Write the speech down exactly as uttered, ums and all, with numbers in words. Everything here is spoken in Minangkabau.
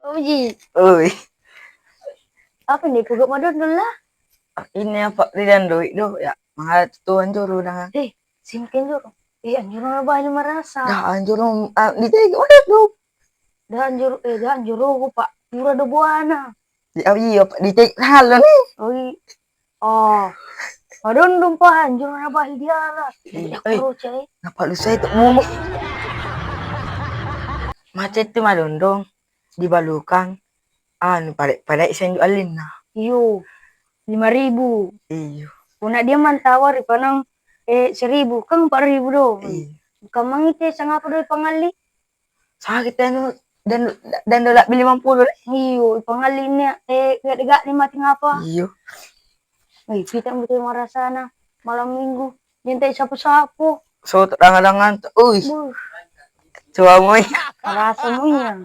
Uji. Oi. Apa ni, kugak madon dulu lah. Ini apa, Ridan, doik do, ya. Mahal tu anjur udah. Eh, simpen jo. Eh, anjur abah ni marasa. Dah anjur, ah, di tengok mana tu? Dah anjur, eh, dah anjur, oh, Pak. Murah do buana. Di, oh, iyo, Pak, di tengok hal ni. Oi. Oh. Madondong, Pak, anjur abah dia lah. Iya, eh. Aku cai. Ngapa lu saya tu ngomong? Macam tu madondong di balukang. Anu, padek-padek sen jualin nah. Iyo. Lima ribu. Iyo. Kok nak dia mantawar di panang, eh, seribu, kan empat ribu doh. Iyo. Bukan mangite sangapa doh pangali. Sakit anu, dan, dan dolak bili mampu doh. Iyo, pangali ni, eh, gak-gak ni mati ngapa? Iyo. Eh, kita mesti marasa nah, malam minggu. Nyentai sapu-sapu. So, dangan-dangan tu, ui. Buh. Coba moi. Rasa munya.